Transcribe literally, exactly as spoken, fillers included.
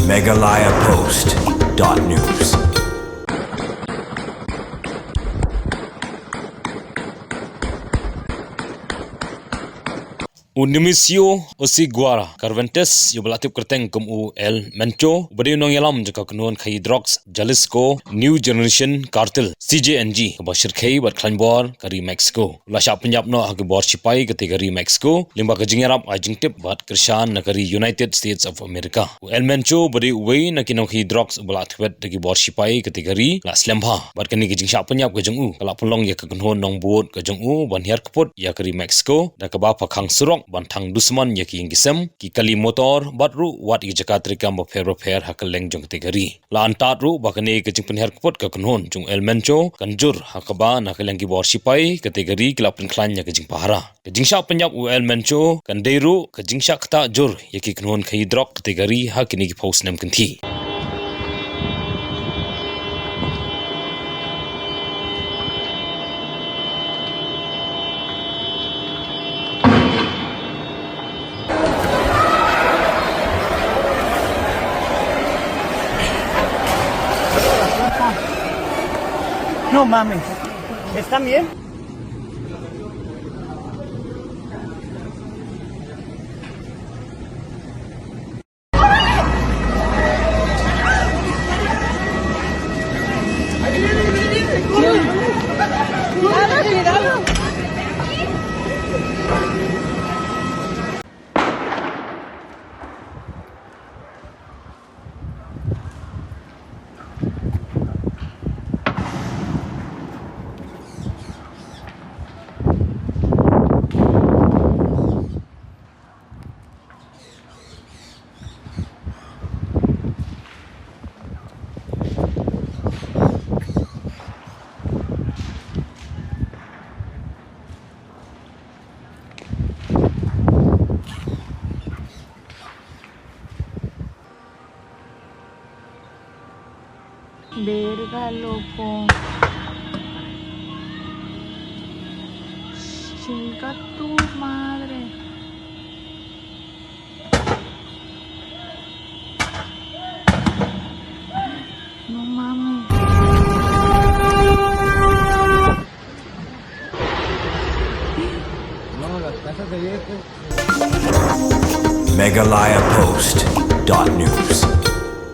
Meghalaya Post dot news. U Nemesio Osigwara Cervantes, uba la tip kyrteng kum u El Mencho, uba dei u nongïalam jong ka kynhun khaïi drugs Jalisco New Generation Cartel, C J N G, kaba shyrkhei bad khlaiñ bor ka ri Mexico, u la shah pynïap noh ha ki bor shipai katei ka ri Mexico lyngba ka jingïarap ai jingtip bad kyrshan na ka ri United States of America. U El Mencho, uba dei uwei na ki nongkhaïi drugs uba la thwet da ki bor shipai katei ka ri, la slem bha, bad kane ka jingshah pynïap ka jong u ka la pynlong ïa ka kynhun nongbud ka jong u ban hiar kyput ïa ka ri Mexico, da kaba pha khang surok ban thang dusman ïa ki ïing ki sem, ki kali motor, bad ruh wat ïa ki jaka treikam bapher bapher ha kylleng jong katei ka ri. La antad ruh ba kane ka jingpynhiar kyput ka kynhun jong El Mencho kan jur ha kaba na ka liang ki bor shipai katei ka ri ki la pynkhlaiñ ïa ka jingpahara. Ka jingshah pynïap u El Mencho kan dei ruh ka jingshah ktah jur ïa ki kynhun khaïi drok katei ka ri ha kine ki phew snem kynthih. No mames. ¿Están bien? Verga, loco. Chinga tu madre. No mames. Meghalaya Post dot news.